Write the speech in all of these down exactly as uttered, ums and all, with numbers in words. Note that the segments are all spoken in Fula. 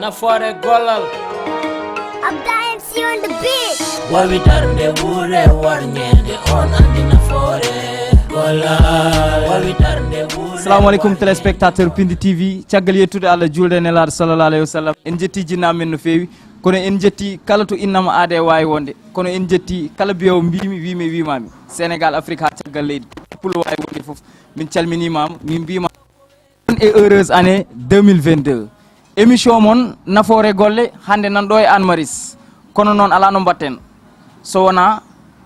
Nafoore gollal. Abda M C on the beat. Wawi darnde wuure warñeende, on andi nafoore gollal. Wawi darnde wuure. Assalamu aleykum, téléspectateur Pindi T V. Caggal yettude Allah, juulde e Nelaaɗo sallallahu alayhi wa sallam, en jetti jinnaaɓe men no feewi, kono en jetti kala to innama aade e waawi wonde, kono en jetti kala mbiyowo mbimi, wimi, wimami, Sénégal, Afrique, haa caggal leydi, pullo waawi wonde fof, min calminimaama, min mbima bonne et heureuse année deux mille vingt-deux. Émission mon Nafoore Golle, hannde nan ɗo e Hann Maristes. Kono noon, alaa no mbaɗten so wonaa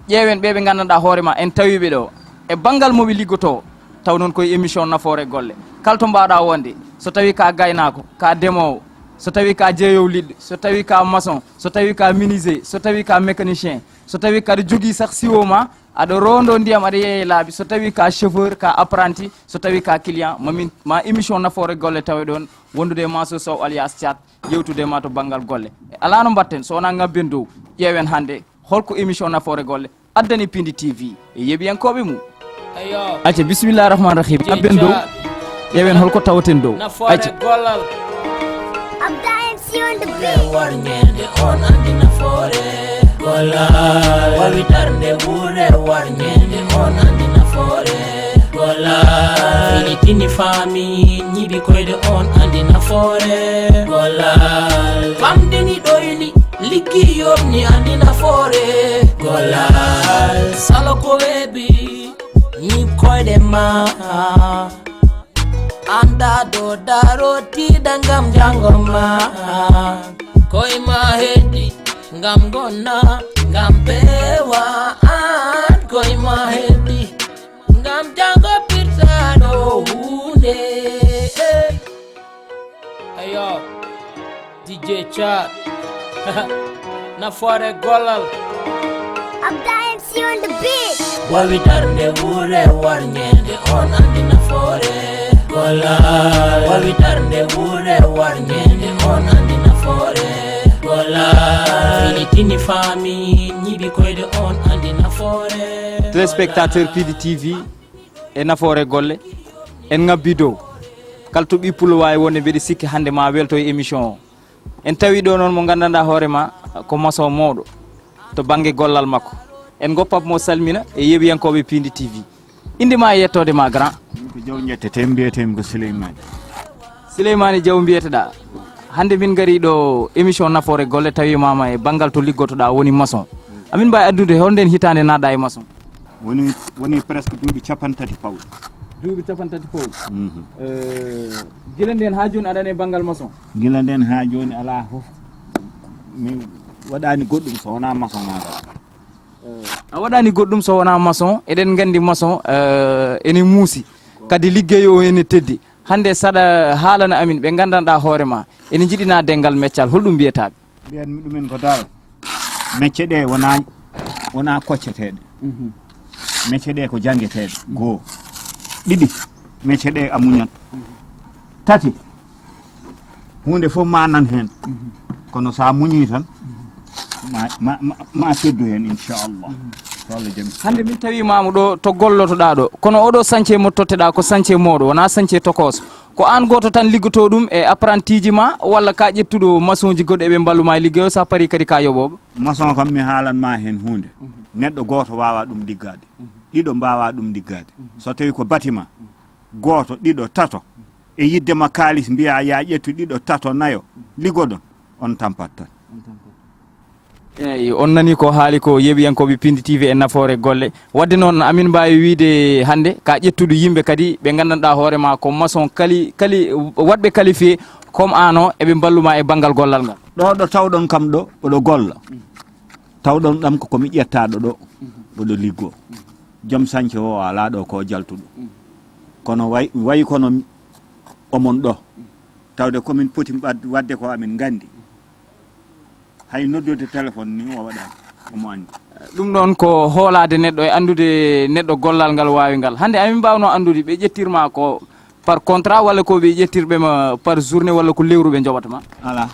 ƴeewen ɓe ɓe nganndanɗaa hoore ma, en tawiiɓe ɗo e banngal mo ɓe liggotoo, taw noon koye émission Nafoore Golle. Kala to mbaawɗaa wonde, so tawii ka gaynaako, ka demoowo, so tawii ka jeeyowo liɗɗi, so tawii ka maçon, so tawii ka menuisier, so tawii ka mécanicien, so tawii kaɗa jogii sah siwo ma, aɗa rondo ndiyam, aɗa yeeya laabi, so tawii ka chauffeur, ka apprenti, so tawii ka client, ma min, ma émission Nafoore Golle tawe ɗon, wondude e Mansour Sow alias Thiat, yewtude ma to banngal golle. E alaa no mbaɗten so wonaa ŋabben dow, ƴeewen hannde holko émission Nafoore Golle addani Pindi T V e yeeɓiyankooɓe mum. Acca, bismillah rahman rahim. Ŋabben dow, ƴeewen holko tawaten dow. Acca. Gollal. Abda M C on the beat. Warñeende, on andi nafoore gollal. Wawi darnde wuure warñeende, on andi nafoore gollal. Fini tini faami ñiɓi koyde, on andi nafoore gollal. Famdini ɗoyli, liggi yoɓni, andi nafoore gollal. Salo ko weeɓi, ñiɓ koyɗe ma. Anda do daro tiɗa ngam jango ma. Koy ma heddi ngam gonna, ngam bewa an. Koy ma heddi ngam jango pirtaɗo hunde. Ayo, D J Chad. Nafoore gollal. Abda M C on the beat. Wawi darnde wuure warñeende, on andi nafoore gollal. Wawi darnde wuure warñeende, on andi nafoore gollal. Fini tini faami ñiɓi koyde, on andi nafoore. Téléspectateur Pindi T V e Nafoore Golle, en ŋabbi dow. Kala to ɓii pullo waawi wonde, mbeɗa sikki hannde ma welto e émission o. En tawi ɗo noon mo nganndanɗaa hoore ma ko maçon mawɗo to bannge gollal makko. En goppat mo salmina e yeeɓiyankooɓe Pindi T V. Innde ma e yettoode ma, grand? Min ko Jaw njettetee, mbiyetee mi ko Souleymane. Souleymane Jaw mbiyeteɗaa. Hannde min ngari ɗo émission Nafoore Golle, tawi mama e banngal to liggotoɗaa woni maçon. Amin mbaawi addude hol nden hitaande naatɗaa e maçon? Woni, woni presque duuɓi capanɗe tati pawɗi. Duuɓi capanɗe tati pawɗi. Mhm. Eh, gila nden haa jooni aɗa e banngal maçon? Gila nden haa jooni alaa fof mi waɗaani goɗɗum so wonaa maçon maa. Eh, a waɗaani goɗɗum so wonaa maçon. Eɗen nganndi maçon, eh, ene muusi. Kadi liggey o ene teddi. Hannde saɗa haalana amin ɓe nganndanɗaa hoore ma, ene njiɗi naatde e ngal meccal, holɗum mbiyetaaɓe? Mbiyanmi ɗumen ko dal, mecce ɗe wona, wona kocceteeɗe. Mhm. Mecce ɗe ko janngeteeɗe. Goo. Ɗiɗi, mecce ɗe a muñat. Tati, huunde fof ma nan heen. Mhm. Kono so a muñii tan, ma, ma, ma, ma teddu heen, inchallah. Mhm. So Allah jaɓi. Hannde min tawi mama ɗo to gollotoɗaa ɗo. Kono oɗo sance mo totteɗaa ko sance mawɗo, wona sance tokooso. Ko aan gooto tan liggotoo ɗum e apprentiji ma, walla ka ƴettuɗo maçonji goɗɗo eɓe mballu ma e liggey o, so a parii kadi ka yoɓooɓe? Maçon kam, mi haalan ma heen huunde. Mhm. Neɗɗo gooto waawa ɗum liggaade. Mhm. Ɗiɗo mbaawa ɗum liggaade. Mhm. So tawi ko bâtiment, gooto, ɗiɗo, tato, e yidde ma kaalis mbiya ya ƴettu ɗiɗo, tato, nayo, liggoɗon, on tampat tan. On tampat. Eeyi, on nani ko haali ko yeeɓiyankooɓe Pindi T V e Nafoore Golle. Wadde noon, amin mbaawi wiyde hannde ka ƴettuɗo yimɓe kadi ɓe nganndanɗaa hoore ma ko maçon kali, kali, waɗɓe qualifié comme aan o, eɓe mballu ma e banngal gollal ngal. Ɗo, ɗo tawɗon kam ɗo, oɗo golla. Tawɗon ɗam ko, ko mi ƴettaaɗo ɗo, oɗo liggoo. Joom sance o alaa ɗo ko jaltuɗo. Kono way, wayi kono omon ɗo. Tawde ko min poti mbad-, waɗde ko amin nganndi. Hay noddude téléphone ni o waɗaani, omo anndi. Ɗum ɗoon ko hoolaade neɗɗo e anndude neɗɗo gollal ngal waawi ngal. Hannde amin mbaawnoo anndude ɓe ƴettirma ko par contrat walla ko ɓe ƴettirɓe ma par journée walla ko lewru ɓe njoɓata ma? Alaa.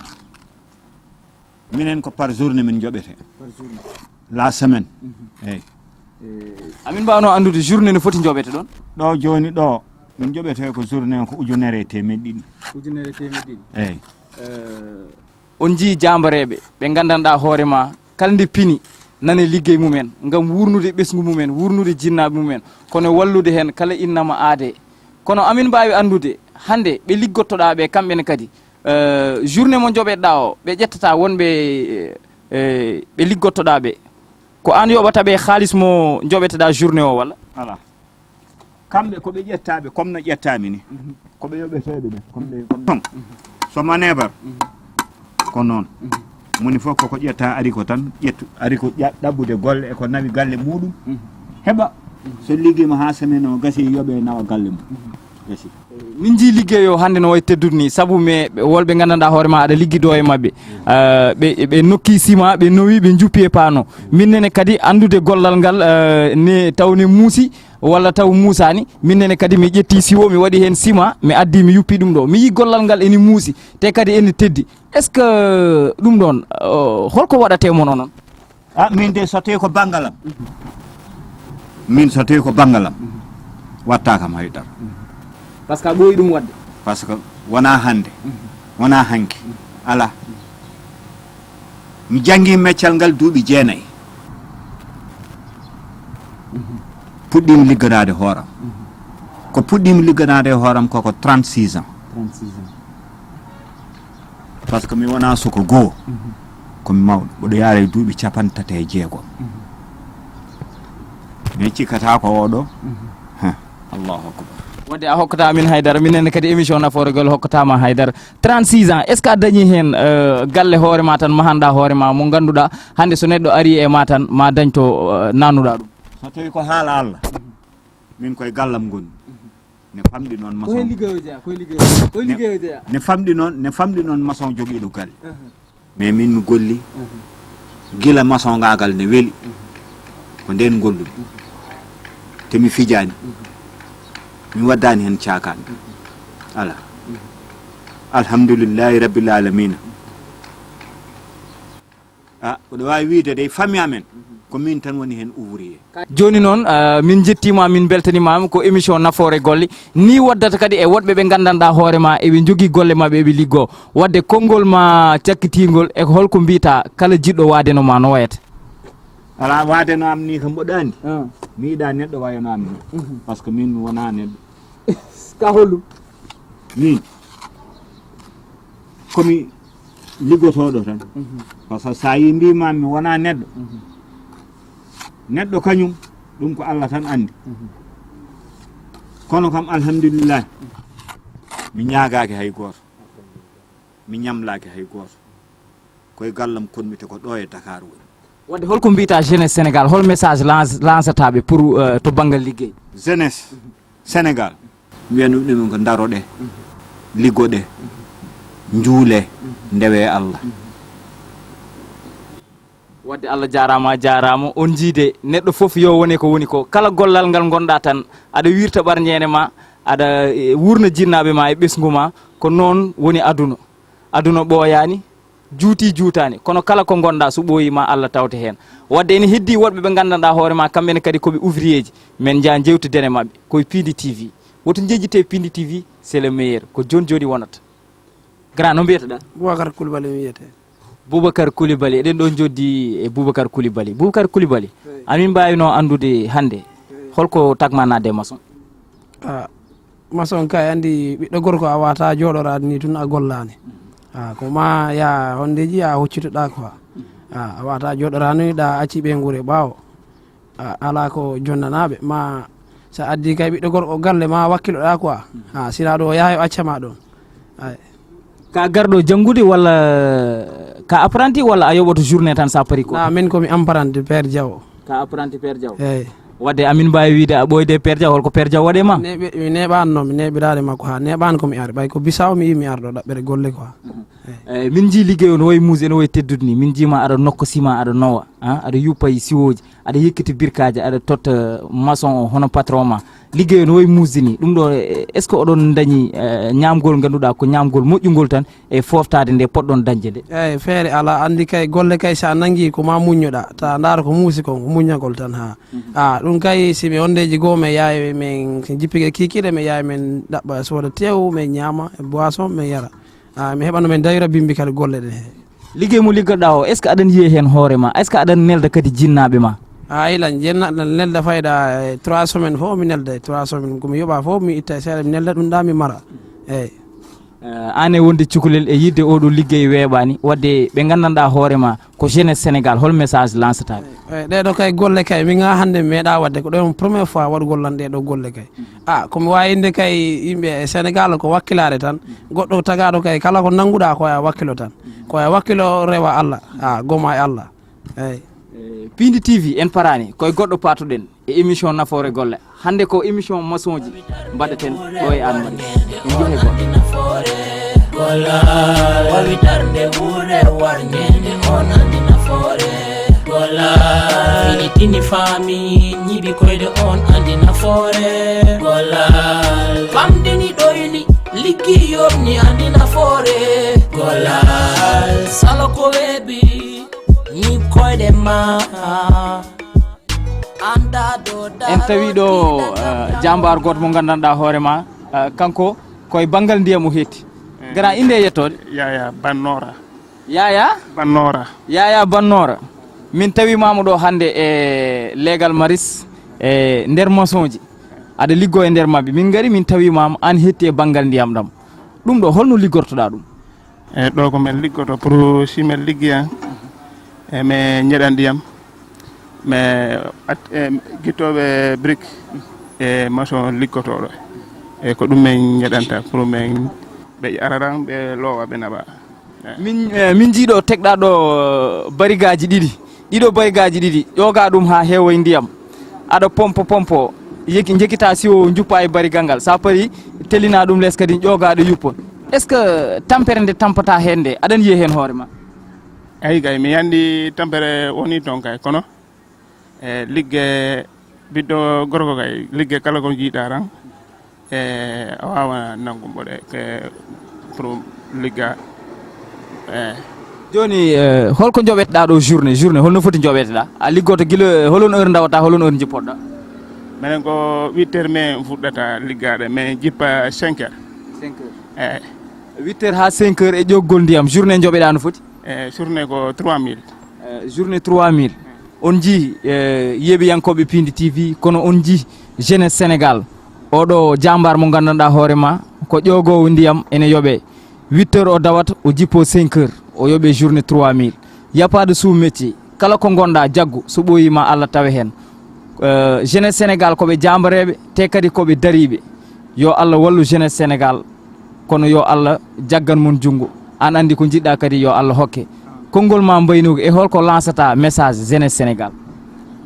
Minen ko par journée min njoɓetee. Par journée. La semaine. Mhm. Eeyi. Eh, amin mbaawnoo anndude journée no foti njoɓete ɗoon? Ɗo jooni ɗo, Min joɓete ko journée ko ujunere e teemeɗɗe ɗiɗi. Ujunere e teemeɗɗe ɗiɗi. Eyyi. Eh, on njii jaambareeɓe ɓe nganndanɗaa hoore ma kala nde pini nane liggey mumen ngam wuurnude ɓesngu mumen, wuurnude jinnaaɓe mumen, kono e wallude heen kala innama aadee. Kono amin mbaawi anndude hannde ɓe liggottoɗaa ɓe kamɓe ne kadi, eh, journée mo njoɓeɗaa o ɓe ƴettata wonɓe, eh, ɓe liggottoɗaa ɓe, ko aan yoɓata ɓe haalis mo njoɓeteɗaa journée o walla? Alaa. Kamɓe ko ɓe ƴettaaɓe comme no ƴettaami ni. Ko ɓe yoɓeteeɓe ɓe comme ɓe comme noon. So manebar ko noon. Moni fof koko ƴetta ari ko tan ƴettu ari ko ƴa- ɗaɓɓude golle e ko nawi galle muɗum heɓa. So liggima ha semaine o gasi yoɓe nawa galle mum. Gasi. Min njii liggey o hannde no wayi teddude ni sabu me ɓe- wolɓe nganndanɗaa hoore ma aɗa liggi ɗo e maɓɓe. Eh, ɓe ɓe nokki sima ɓe nowi ɓe njuppi e paano. Min nene kadi anndude gollal ngal, eh, ne taw ne muusi walla taw muusaani. Min nene kadi mi ƴetti siwo mi waɗi heen sima mi addi mi yuppi ɗum ɗo mi yii gollal ngal ene muusi te kadi ene teddi. Est ce que ɗum ɗon, eh, holko waɗatee mon onon? Ah, min de so tawi ko banngal am min so tawi ko banngal am watta kam haydara. Par ce que a ɓooyi ɗum waɗde. Par ce que wona hannde wona hanki ala. Mi janngi meccal ngal duuɓi jeenayi. Puɗɗimi ligganaade hooram. Ko puɗɗimi ligganaade hooram koko trente-six ans. Trente-six ans. Par ce que mi wona suka goo. Komi mawɗo mboɗo yaara e duuɓi capanɗe tati e jeegom. Mi cikkata ko oɗo. Allahu akbar. Wadde a hokkata min haydara minen kadi émission nafoore gol hokkatama haydara. Trente-six ans est ce que a dañi hen, eh, galle hoore ma tan mahanɗa hoore ma mo ganduɗa hande so neɗɗo ari e ma tan ma dañto, eh, nannuɗa ɗum? So tawi ko haala Allah min koye gallam gonmi. Ne famɗi noon maçon. Koye liggeyo jeeya koye liggeyo koye liggeyo jeeya. Ne famɗi noon ne famɗi noon maçon jogiiɗo galle. Mais min mi golli gila maçongagal ne weli. Ko nden gollumi te mi fijani. Mi waddani hen cakani. Ala. Alhamdulillahi rabbil alamina. A oɗo wawi wiide dey famille amen ko min tan woni hen ouvrier. Joni noon, ah, min jettima min beltanimama ko émission nafoore golle. Ni waddata kadi e woɗɓe ɓe gandanɗa hoorema eɓe jogui golle mabɓe eɓe liggo. Wadde konngol ma cakkitingol e holko mbiyta kala jiɗɗo waadeno ma no wayata? Ala waadeno am ni kam mboɗo andi. Mi yiɗa neɗɗo wayano am ni. Par ce que min mi wona neɗɗo. Ka holɗum? Min komi liggotoɗo tan. Par ce que sa yi mbimami mi wona neɗɗo. Neɗɗo kañum ɗum ko Allah tan andi. Kono kam alhamdulillahi mi ñagaki hay goto. Mi ñamlaki hay goto. Koye gallam konmi te ko ɗo e Dakar woni. Wadde holko mbiyta jeunesse Sénégal hol message lance lancataɓe pour, euh, to banggal liggey? Jeunesse Sénégal mbiyanu ɗumen ko daroɗe liggoɗe juule ndewe Allah. Wadde Allah jarama jarama on jiide neɗɗo foof yo wone ko woni ko kala gollal ngal gonɗa tan aɗa wirta ɓarñede ma aɗa, eh, wurna jinnaɓe ma e ɓesgu ma ko noon woni aduna. Aduna ɓooyaani juuti juutaani kono kala ko ngonɗa so ɓooyi ma Allah tawte heen. Wadde ene heddi woɗɓe ɓe nganndanɗa hoore ma kamɓe ne kadi koɓe ouvrier ji men njaha jewtidene maɓɓe koye Pindi T V. Woto njejjite Pindi T V c'est le meilleur ko joni joni wonata. Grand no mbiyetoɗa? Boubacar Coulibaly mi wiyete. Boubacar Coulibaly eɗen ɗo joddi e Boubacar Coulibaly Boubacar Coulibaly amin mbawino anndude hannde holko tagma nadde e maçon? Ah, maçon kay anndi ɓiɗɗo gorko a wata jooɗoraade ni tun a gollaani. Ah, ko ma ya hondeji a hoccitoɗa quoi. Ah, a wata jooɗoraade ni ɗa acci ɓe nguure ɓaawo. Ah, ala ko jonnanaɓe ma sa addi kay ɓiɗɗo gorko galle ma wakkiloɗa quoi. Ah, sina ɗo yaha yo accama ɗon. Ay. Ka garɗo janngude walla ka apprenti walla a yoɓoto journée tan sa pari ko? Na min komi apprenti père Diaw. Ka apprenti père Diaw. Eyyi. Wadde amin mbawi wiide a ɓooyde père Diaw holko père Diaw waɗe ma? Neɓe mi neɓanno mi neɓirade makko ha neɓan komi ari ɓay ko bisaw mi yi mi arɗo ɗaɓɓere golle quoi. Eyyi. Eyyi min jii liggey o no wayi muuse no wayi teddude ni min jiima aɗa nokka sima aɗa nowa, ah, aɗa yuppa e siwoji aɗa yekkiti birkaji aɗa totta maçon o hono patron ma. Liggey no wayi muusde ni. Ɗum ɗo, eh, est-ce que oɗon ndañi, eh, ñaamgol ngannduɗaa ko ñaamgol moƴƴungol tan e fooftaade nde poɗɗon dañde nde? Eeyi, feere alaa. Anndi kay, golle kay, so a nanngii ko maa muññoɗaa, ta ndaara ko muusi kon, ko muññagol tan haa. Mhm. A, ɗum kay, si mi wondeeji goo, mi yahay, min jippike kiikiiɗe, mi yahay, min ɗaɓɓa sooda teewu, min ñaama, e boisson, min yara. A, mi heɓano min dayra bimbi kadi golle ɗen he. Liggey mo liggoɗaa o, est-ce que aɗan yiya heen hoore ma? Est-ce que aɗan nelda kadi jinnaaɓe ma? A, ilan, jinnaaɓe nelda fayda, e trois semaines fof, mi nelda e trois semaines, ko mi yoɓa fof, mi itta e seeɗa, mi nelda ɗum ɗa, mi mara. Eeyi. Eh, aan e wonde cukalel e yiɗde oɗo liggey weeɓaani, wadde ɓe nganndanɗaa hoore ma ko jeunesse Sénégal, hol message lancetaaɓe? Eeyi, ɗee ɗo kay golle kay, min haa hannde mi meeɗa waɗde, ko ɗo on première fois waɗugol lan ɗee ɗo golle kay. A, ko mi waawi innde kay yimɓe e Sénégal ko wakkilaare tan. Goɗɗo tagaaɗo kay, kala ko nannguɗaa ko a wakkilo tan. Ko a wakkilo rewa Allah, a goma e Allah. Eeyi. Eh, Piindi T V, en paraani, koye goɗɗo paatoɗen e émission Nafoore Golle. Hannde ko émission maçonji mbaɗeten ɗo e Anne Marie. En njehee goɗɗo. Gollal wawi darde wuure warñeende on andi nafoore. Gollal fini tini faami ñiɓi koyde on andi nafoore. Gollal famdini ɗoyni liggi yomni andi nafoore. Gollal sala ko weeɓi ñiɓ koyɗe ma. En tawi ɗo, eh, jambaar gooto mo nganndanɗaa hoore ma, eh, kanko koye banngal ndiyam o hetti. Eh. Gara innde e yettoode? Yaya Bannora. Yaya? Bannora. Yaya Bannora. Min tawi maama ɗo hannde e leegal maris, e nder maçonji. Aɗa liggoo e nder maɓɓe. Min ngari, min tawi maama aan hetti e banngal ndiyam ɗam. Ɗum ɗo, holno liggortoɗaa ɗum? E ɗo ko min liggoto pour si min liggi en, e min ñeɗan ndiyam, min at-, e gittooɓe brique e maçon liggotooɗo. E ko ɗum min ñeɗanta pour min ɓe araran ɓe loowa ɓe naɓa. Min, eh, min njii ɗo tegɗaa ɗo, eh, barigaaji ɗiɗi. Ɗiɗo barigaaji ɗiɗi, ƴoogaa ɗum haa heewoy ndiyam. Aɗa pompo, pompo, yeki-, njekitaa siwo, njuppaa e barigal ngal. So a parii, telinaa ɗum les kadi, ƴoogaa ɗo yuppa. Est-ce que tampere nde tampataa heen nde, aɗan yiya heen hoore ma? Eey kay, mi anndi tampere woni toon kay, kono, e ligge ɓiɗɗo gorko kay, ligge kala ko njiiɗaa tan, e, a waawa nanngu mboɗe ke pour ligga. E. Jooni, e, holko njoɓeteɗaa ɗo journée? Journée, holno foti njoɓeteɗaa? A liggoto gila, holon heure ndawata, holon heure njippoɗaa? Minen ko huit heures min fuɗɗata liggaade, min jippa cinq heures. Cinq heures. Eey. Huit heures haa cinq heures e ƴoggol ndiyam, journée njoɓeɗaa no foti? E, journée ko trois mille. E, journée trois mille. On njii, e, yeeɓiyankooɓe Piindi T V, kono on njii jeunesse Sénégal. Oɗo jambaar mo nganndanɗaa hoore ma, ko ƴoogoowo ndiyam ene yoɓee. Huit heures o dawat, o jippoo cinq heures, o yoɓee journée trois mille. Y a pas de sous-métier. Kala ko ngonɗaa jaggu, so ɓooyii ma Allah tawe heen. E, jeunesse Sénégal ko ɓe jambareeɓe, te kadi ko ɓe dariiɓe. Yo Allah wallu jeunesse Sénégal. Kono yo Allah jaggan mon junngo. Aan anndi ko njiɗɗaa kadi yo Allah hokke. Konngol ma mbaynogu e holko lancata message jeunesse Sénégal?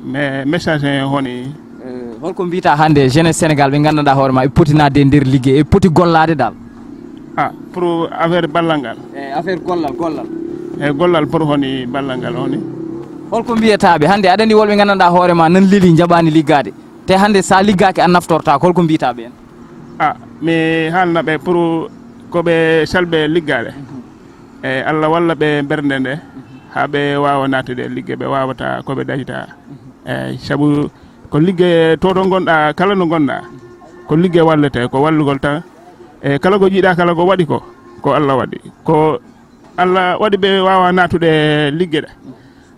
Mais message en honi? Eh, holko mbiyta hannde jeunesse Sénégal ɓe nganndanɗaa hoore ma, ɓe poti naatde e nder liggey, ɓe poti gollaade dal? Ah, pour affaire ballal ngal? Eh, affaire gollal, gollal. E gollal pour honi ballal ngal honi? Holko mbiyata ɓe? Hannde aɗa anndi wolɓe nganndanɗaa hoore ma nan leli njaɓaani liggaade. Te hannde so a liggaaki a naftortaako, holko mbiyta ɓeen? Ah, mi haalna ɓe pour ko ɓe salɓe liggaade. E Allah walla ɓe mbernde nde, haa ɓe waawa naattude e ligge, ɓe waawata ko ɓe dañta. E sabu ko ligge to ɗo ngonɗaa, kala no ngonɗaa, ko ligge wallete, ko wallugol tan. E kala ko jiiɗaa, kala ko waɗi ko, ko Allah waɗi. Ko Allah waɗi ɓe waawa naattude e ligge ɗe.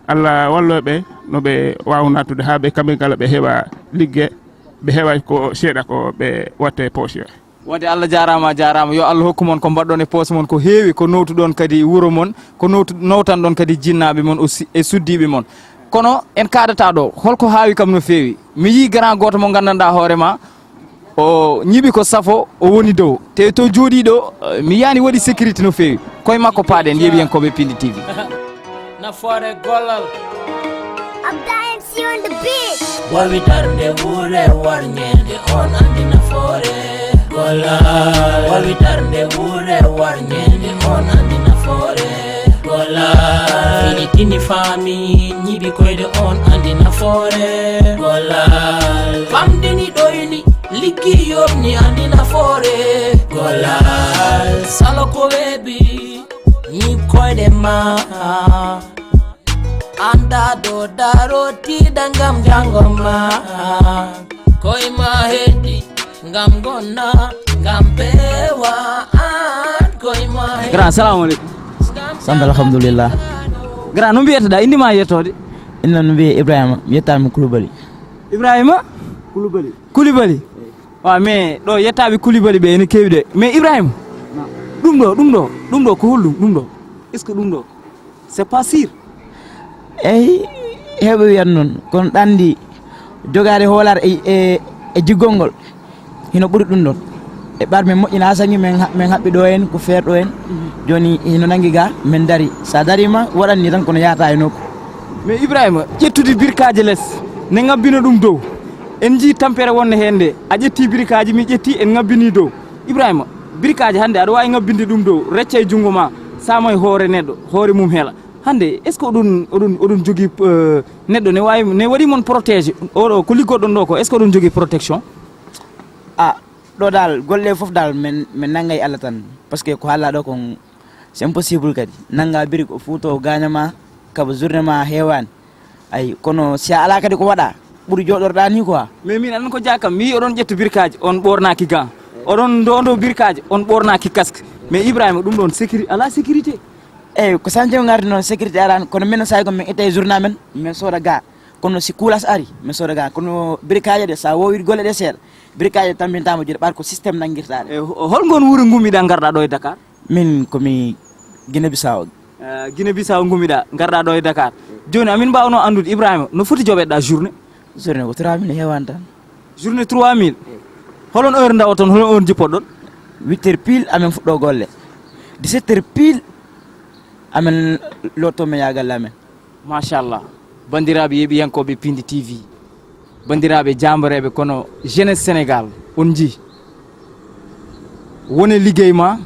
Allah wallo ɓe no ɓe waawa naattude haa ɓe kamɓe kala ɓe heɓa ligge, ɓe heɓa ko seeɗa ko ɓe watte poche. Wonde Allah jaaraama, a jaaraama. Yo Allah hokku mon ko mbaɗɗon e poche mon ko heewi, ko nowtuɗon kadi wuro mon, ko nowtu-, nowtanɗon kadi jinnaaɓe mon o si-, e suddiiɓe mon. Kono en kaaɗataa ɗo, holko haawi kam no feewi? Mi yii grand gooto mo nganndanɗaa hoore ma, o ñiɓi ko safo, o woni dow. Te to jooɗii ɗo, eh, mi yiyaani waɗi sécurité no feewi. Koye makko paaɗen, yeeɓiyankooɓe Piindi T V. Nafoore gollal. Abda M C on the beat. Wawi darnde wuure warñeende on anndi nafoore. Gollal. Wawi darnde wuure warñeende on anndi nafoore. Gollal. Fini tini faami ñiɓi koyɗe on anndi nafoore. Gollal. Famdini ɗoyni Liggi yobni andi nafoore gollal. Salo ko weeɓi ñiiɓ koyɗe ma. Anda ɗo daro tiiɗa ngam jango ma. Koy ma heddi ngam gonna ngam bewa an koy ma heddi. Grand, salamu aleykum. Sant alhamdulillah. Grand, no mbiyete ɗa, indi ma yettode? Inna no mbiye Ibrahima, mi yettama Koulibaly. Ibrahima? Koulibaly. Koulibaly. Wa, mais ɗo yettaɓe Koulibaly ɓe ene kewi de. Mais Ibrahima, ɗum ɗo ɗum ɗo ɗum ɗo ko holɗum ɗum ɗo? Est ce que ɗum ɗo c'est pas sûr? Eyi, heɓe wiyan noon, kono ɗanndi jogaade hoolaare e, e, e jiggol ngol hino ɓuri ɗum ɗon. E ɓaar men moƴƴina haa saŋi men ha- men haɓɓi ɗo en ko feer ɗo en. Jooni hino nanngi ga men dari, so a dariima waɗan ni tan kono yahata e nokku. Mais Ibrahima, ƴettude birkaaji les ne ngabbina ɗum dow. En njii tampere wonde heen nde, a ƴetti birkaaji, mi ƴetti, en ngabbini dow. Ibrahima, birkaaji hannde aɗa waawi ngabbinde ɗum dow, recca e junngo ma, saama e hoore neɗɗo, hoore mum hela. Hannde est ce que oɗon oɗon oɗon jogii, euh, neɗɗo ne waawi ne waɗi mon protégé? Oɗo ko liggoɗon ɗo ko, est ce que oɗon jogii protection? A ɗo dal golle ɗe fof dal men men nannga e Allah tan, parce que ko haala ɗo kon c'est impossible kadi. Nannga biri ko fuuto gaaña ma, kaba journée ma heewaani. Ayi, kono si a alaa kadi ko waɗa ɓuri jooɗorɗa ni quoi. Mais min anan ko jakam mi yi oɗon ƴetta birkaji on ɓornaki gant, oɗon ndondo birkaji on ɓornaki casque. Mais Ibrahima, ɗum ɗon sécurité ala, sécurité? Eyi, ko santé o ngardi noon, sécurité arani, kono min sawi ko min itta e journal men min sooda ga. Kono si kulas ari min sooda ga, kono birkaji ɗe sa wowi golle ɗe seeɗa, birkaji ɗe tambintama juuɗe ɓaar ko système nanguirta ɗe. E ho- holngon wuuro gummiɗa garɗa ɗo e Dakar? Min komi Guinée Bissau. Eh, Guinée Bissau gummiɗa garɗa ɗo e Dakar. Joni amin mbawno andude Ibrahima no foti joɓeɗa journée? Journée ko trois mille heewani tan. Journée trois mille. Holon heure ndawoton, holon heure jippoɗon? Huit heures pile amin fuɗɗo golle. Dix-sept heures pile amin lotto men yagalle amen. Machallah. Bandiraɓe yeeɓiyankoɓe Pindi T V, bandiraɓe jambareɓe kono jeunesse Sénégal, on jii wone liggey ma.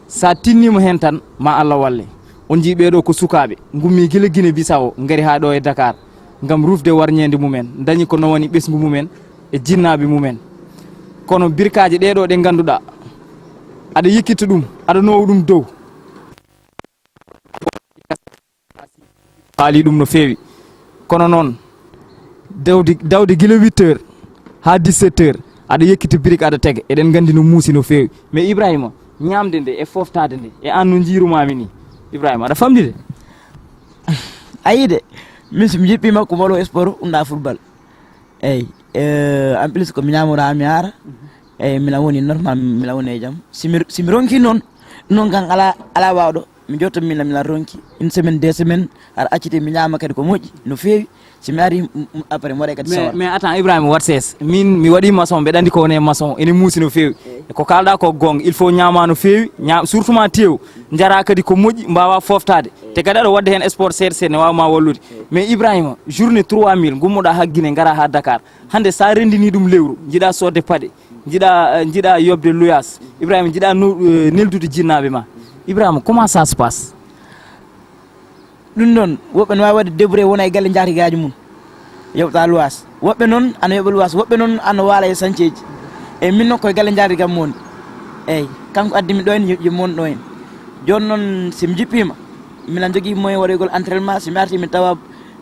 Sa tinnima hen tan ma Allah walle. On jii ɓeɗo ko sukaɓe gummi gila Guinée Bissau ngari ha ɗo e Dakar ngam rufde warñede mumen, dañi ko nowani ɓesgu mumen e jinnaɓe mumen. Kono birkaji ɗeɗo ɗe ganduɗa aɗa yikkitta ɗum, aɗa nowa ɗum dow. Faali ɗum no feewi. Kono noon dawde dawde gila huit heures ha dix-sept heures aɗa yekkita birik aɗa tega, eɗen gandi no muusi no feewi. Mais Ibrahima, ñamde nde e foftade nde e an no jiirumami ni, Ibrahima, aɗa famɗi de? Ayi de, min somi jippima ko waɗo sport, ɗum ɗa football. Eyyi, eh, en plus ko mi ñamora mi ara. Eyyi, mila woni normal, mila woni e jam. Simi simi ronki noon, noon kan ala ala wawɗo. Mi jotto mila mila ronki une semaine, deux semaines, ara accite mi ñama kadi ko moƴƴi no feewi. Simi ari m- m- après mi waɗay kadi mais sawar. Mais attends, Ibrahima, what says? Min mi waɗi maçon, mbeɗa andi ko woni e maçon, ene muusi no feewi. E ko kalɗa ko gonga, il faut ñama no feewi, ña- surtout ma tew, jara kadi ko moƴƴi, mbawa foftade. Te kadi aɗa wadde hen sport seeɗa seeɗa ne wawa ma wallude. Mais Ibrahima, journée trois mille gummoɗa ha Guinée gara ha Dakar, hande sa rendini ɗum lewru, jiiɗa sodde paɗe, jiiɗa eh, jiiɗa yobde luyas, Ibrahima, jiiɗa nu- eh, neldude jinnaɓe ma. Ibrahima, comment ça se passe? Ɗum ɗon woɓɓe no wawi wadde débrouillé wona e galle jaatigaji mum, yoɓta luwas. Woɓɓe noon ana yoɓa luwas, woɓɓe noon ana waala e sañceji. Eyyi, min noon koye galle jaatigaji mi woni. Eyyi, kanko addi mi ɗo en, yo- yo mi won ɗo en. Joni noon somi jippima, miɗa jogui moyen waɗoygol entraînement, somi arti mi tawa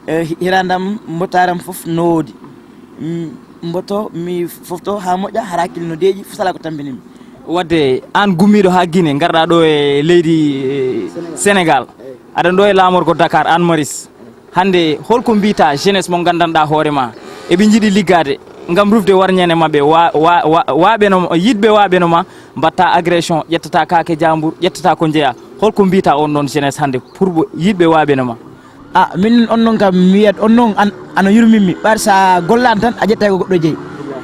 eh, hi- hirandam mbottaram foof no woodi. Mm, mboto mi fofto ha moƴƴa, hara hakkille no deeƴi, fof sala ko tampinimi. Wadde an gummiɗo ha Guinée garɗa ɗo e leydi eh, Sénégal, aɗa ɗo e lamorgo Dakar, an Maris, hande holko mbita jeunesse mo gandanɗa hoorema eɓe jiiɗi liggade gam rufde warñede mabɓe, wa- wa- wa- waɓeno yiɗɓe waɓeno ma, mbatta agression, ƴettata kake jambour, ƴettata ko jeeya. Holko mbita on ɗon jeunesse hande pour yiɗɓe waɓeno ma? A min on noon kam mi wiyat on noon an ana yurminmi, ɓaade sa gollani tan a ƴetta ko goɗɗo jeeyi,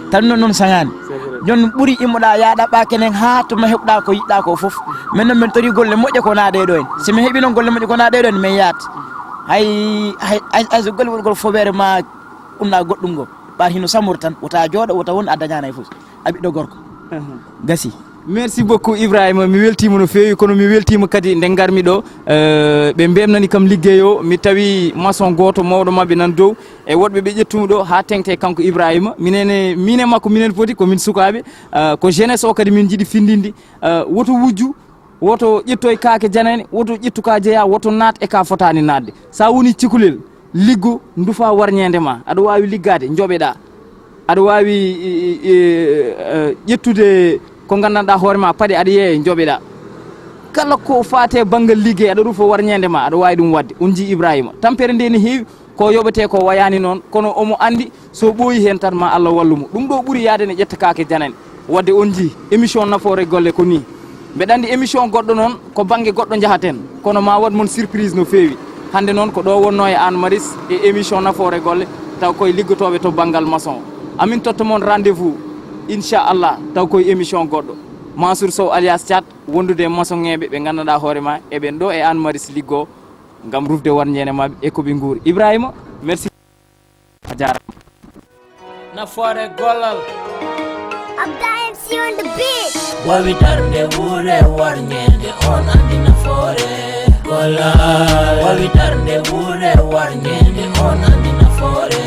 tan noon noon saŋani. Jon ɓuri immoɗa yaɗa ɓa kenen ha tuma heɓɗa ko yiɗɗa ko foof. Min noon min tori golle moƴƴe ko na ɗeɗo en, si min heɓi noon golle moƴƴe ko na ɗeɗo en min yaat. Hay hay hay hay so golle woni gol foɓere ma unna goɗɗum ngo, ɓaade hino sammori tan wota jooɗo wota won a dañani hay foof. A ɓiɗɗo gorko gasi. Merci beaucoup Ibrahima, mi weltiima no feewi, kono mi weltiima kadi nde ngarmi ɗo. Eh, ɓe mbemnani kam liggey o, mi tawi maçon gooto mawɗo maɓɓe nan dow, e woɗɓe ɓe ƴettumi ɗo haa teŋte kanko Ibrahima. Minen e, min e makko minen poti, ko min sukaaɓe. Eh, ko jeunesse o kadi min njiɗi findinde. Eh, woto wujju, woto ƴettoy kaake janane, woto ƴettu ka jeya, woto naat e ka fotaani naatde. Sa woni cikulel, liggo, ndufa warñeende ma. Aɗa waawi liggaade, njoɓeɗaa. Aɗa waawi, i, i, i, eh, ƴettude ko nganndanɗaa hoore ma, paɗe aɗa yeeya, njoɓeɗaa. Kala ko faate banngal liggey, aɗa rufa warñeende ma, aɗa waawi ɗum waɗde. On njii Ibrahima. Tampere nde ne heewi, ko yoɓetee ko wayaani noon, kono omo anndi so ɓooyi heen tan ma Allah wallu mo. Ɗum ɗo ɓuri yaade ne ƴetta kaake janane. Wadde on njii, émission nafoore golle ko nii. Mbeɗa anndi émission goɗɗo noon, ko bannge goɗɗo njahaten, kono ma waɗ mon surprise no feewi. Hannde noon ko ɗo wonno e Anne Maris e émission nafoore golle, taw koye liggotooɓe to banngal maçon. Amin totta mon rendez-vous, inchallah, taw koye émission goɗɗo. Mansour Sow alias Thiat, wondude e maçonŋeeɓe ɓe nganndanɗaa hoore ma, eɓen ɗo e Anne Maris liggoo ngam rufde warñeene maɓɓe e ko ɓe nguuri. Ibrahima, merci. A jaaraama. Nafoore gollal. Abda M C on the beat. Wawi darnde wuure warñeende, on andi nafoore gollal. Wawi darnde wuure warñeende, on andi nafoore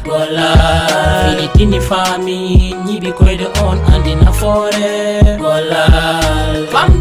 gollal. Fini tini faami ñiɓi koyde, on andi nafoore gollal. Fam